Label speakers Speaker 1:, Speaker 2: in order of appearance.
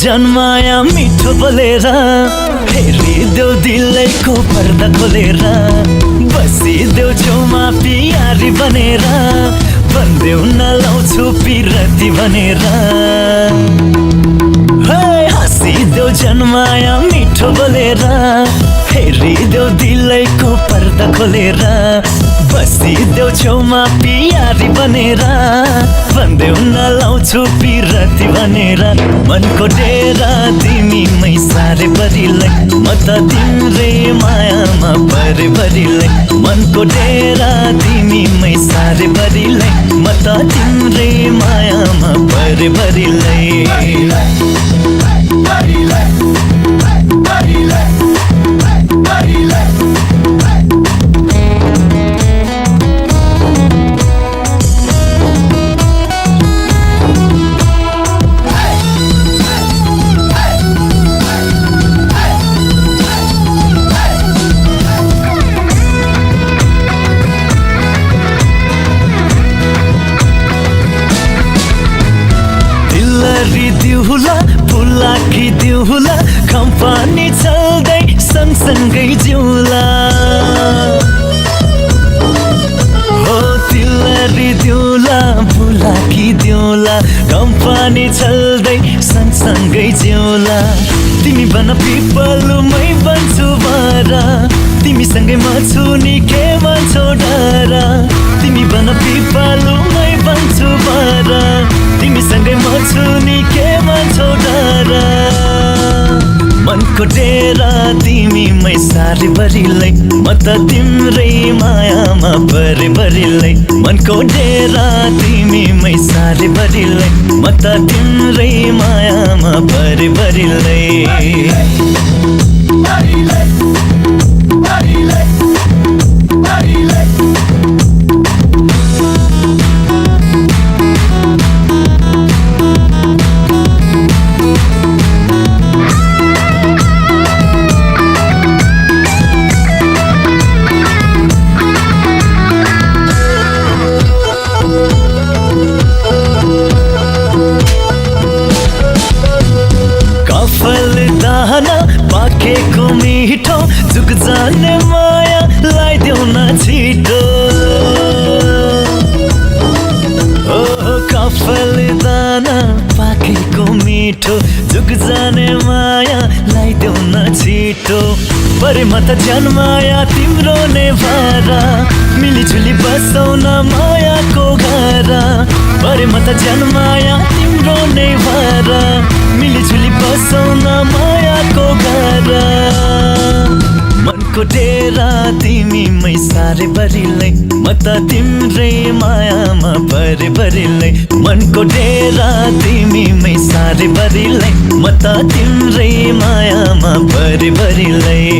Speaker 1: जन्माया मिठो बोलेर हेरिदेऊ दिलैको पर्दा खोलेर बसिदेऊ छेउमा पियारी बनेर भन्देऊ नलाउँछु पिरती भनेर हाँसिदेऊ जन्माया मिठो बोलेर हेरिदेऊ दिलैको पर्दा खोलेर बसिदेऊ छेउमा पियारी बनेर भन्देऊ नलाउँछु पिरती भनेर मनको डेरा तिमीमै सारे भरिलाई म त तिम्रै मायामा परे भरिलाई मनको डेरा तिमीमै सारे भरिलाई म त तिम्रै मायामा परे भरिलाई दिउला फुलाकी दिउला कम्पनी चल्दै सँगसँगै जिउला हो तिलरी दिउला फुलाकी दिउला कम्पनी चल्दै सँगसँगै जिउला तिमी बन पिपलमै बन्छु बारा तिमीसँगै म छु नि के भन्छौ डरा तिमी बन पिपलमै बन्छु बारा तिमीसँगै म छु नि के भन्छौ डरा मनको डेरा तिमीमै सारे भरिलाई म त तिम्रै मायामा परे भरिलाई मनको डेरा तिमीमै सारे भरिलाई म त तिम्रै मायामा परे भरिलाई पाकेको मिठो जुग जाने माया लाइदेऊ न छिटो कफल दाना पाकेको मिठो जुग जाने माया लाइदेऊ न छिटो परे म त जन्माया तिम्रो नै भारा मिलिजुली बसौ न मायाको घरा परे म त जन्माया तिम्रो नै भारा मिलिजुली बसौ न मायाको घरा मनको डेरा तिमीमै सारे भरिलाई म त तिम्रै मायामा परे भरिलाई मनको डेरा तिमीमै सारे भरिलाई म त तिम्रै मायामा परे भरिलाई